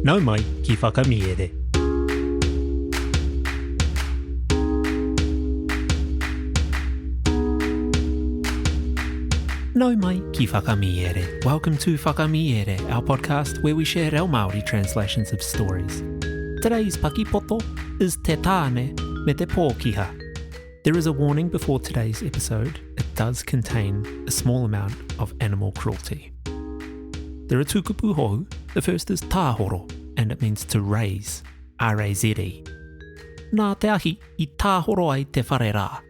Nau mai ki Whakamiere. Nau mai ki Whakamiere. Welcome to Whakamiere, our podcast where we share reo Māori translations of stories. Today's pakipoto is Te Tāne me te Pōkiha. There is a warning before today's episode. It does contain a small amount of animal cruelty. There are two kupu hou. The first is tāhoro, and it means to raise, R-A-Z-E. Nā te ahi i tāhoro ai te whare rā.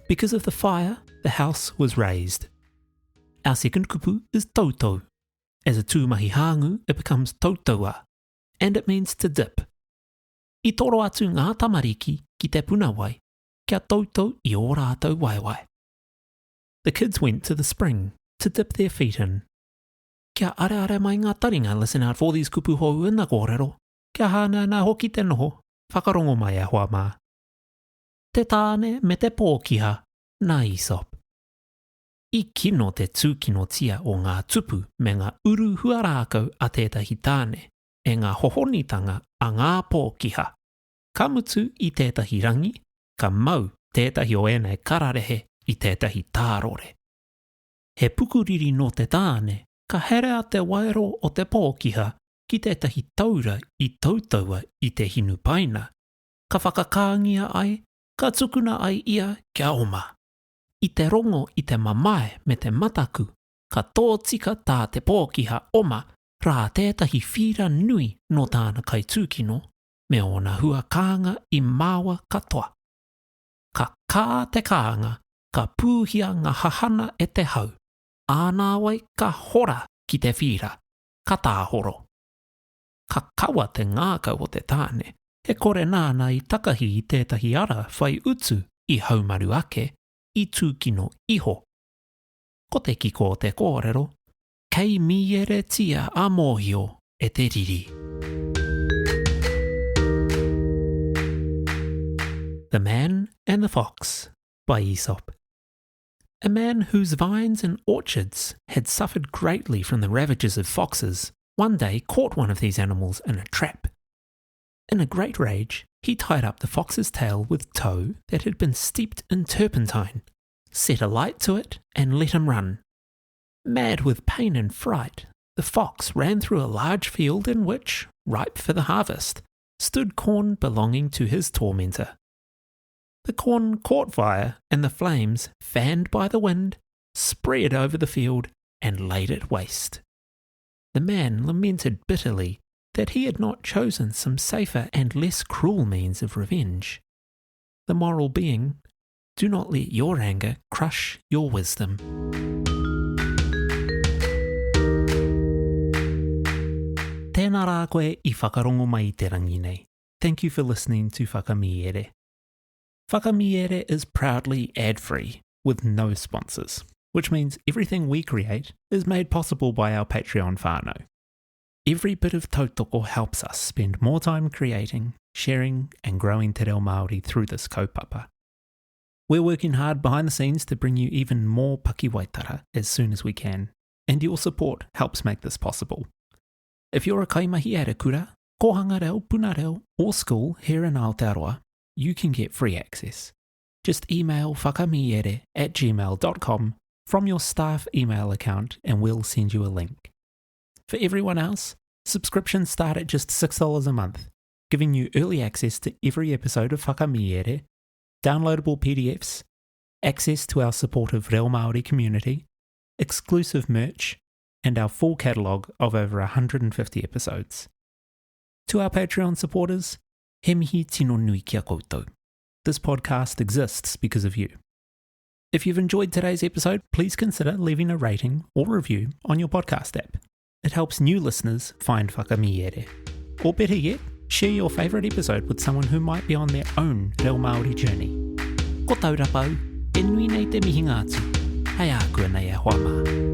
Because of the fire, the house was raised. Our second kupu is tautau. As a tūmahi hāngu, it becomes tautaua, and it means to dip. I toro atu ngā tamariki ki te puna wai kia tautau i ō rātou waewae. The kids went to the spring to dip their feet in. Kia areare mai ngā taringa listen out for these kupu hou in the kōrero, kia hāneanea hoki te noho, whakarongo mai e hoa mā. Te tāne me te pōkiha nā Aesop. I kino te tūkinotia o ngā tupu me ngā uru huarākau a tētahi tāne e ngā hohonitanga a ngā pōkiha. Ka mutu i tētahi rangi, ka mau tētahi o ēnei kararehe i tētahi tārore. He pukuriri nō te tāne, ka herea te waero o te pōkiha ki tētahi taura i tautaua i te hinu paina, ka whakakāngia ai, ka tukuna ai ia kia oma. I te rongo i te mamae me te mataku, ka tōtika tā te pōkiha oma rā tētahi whīra nui nō tāna kaitūkino, me ōna hua kānga i māua katoa. Ka kā te kānga, ka pūhia ngā hahana e te hau, ā nāwai ka hora ki te whīra, ka tāhoro. Ka kawa te ngākau o te tāne, he kore nāna i takahi i tētahi ara whai utu i haumaru ake, i tūkino iho. Ko te kiko o te kōrero, kei mīeretia a Mōhio e te riri. The Man and the Fox by Aesop. A man whose vines and orchards had suffered greatly from the ravages of foxes one day caught one of these animals in a trap. In a great rage, he tied up the fox's tail with tow that had been steeped in turpentine, set a light to it, and let him run. Mad with pain and fright, the fox ran through a large field in which, ripe for the harvest, stood corn belonging to his tormentor. The corn caught fire, and the flames, fanned by the wind, spread over the field and laid it waste. The man lamented bitterly that he had not chosen some safer and less cruel means of revenge. The moral being, do not let your anger crush your wisdom. Tēnā rā koe i whakarongo mai i te rangi nei. Thank you for listening to Whakamiere. Whakamiere is proudly ad-free, with no sponsors, which means everything we create is made possible by our Patreon whānau. Every bit of tautoko helps us spend more time creating, sharing, and growing te reo Māori through this kaupapa. We're working hard behind the scenes to bring you even more pakiwaitara as soon as we can, and your support helps make this possible. If you're a kaimahi at a kura, kōhanga reo, puna reo, or school here in Aotearoa, you can get free access. Just email whakamiere at gmail.com from your staff email account and we'll send you a link. For everyone else, subscriptions start at just $6 a month, giving you early access to every episode of Whakamiere, downloadable PDFs, access to our supportive Reo Māori community, exclusive merch, and our full catalogue of over 150 episodes. To our Patreon supporters, he mihi tino nui kia koutou. This podcast exists because of you. If you've enjoyed today's episode, please consider leaving a rating or review on your podcast app. It helps new listeners find Whakamiere. Or better yet, share your favourite episode with someone who might be on their own reo Māori journey. Ko Taurapau, e nui nei te mihinga atu. Hei ākuanei e hoa mā.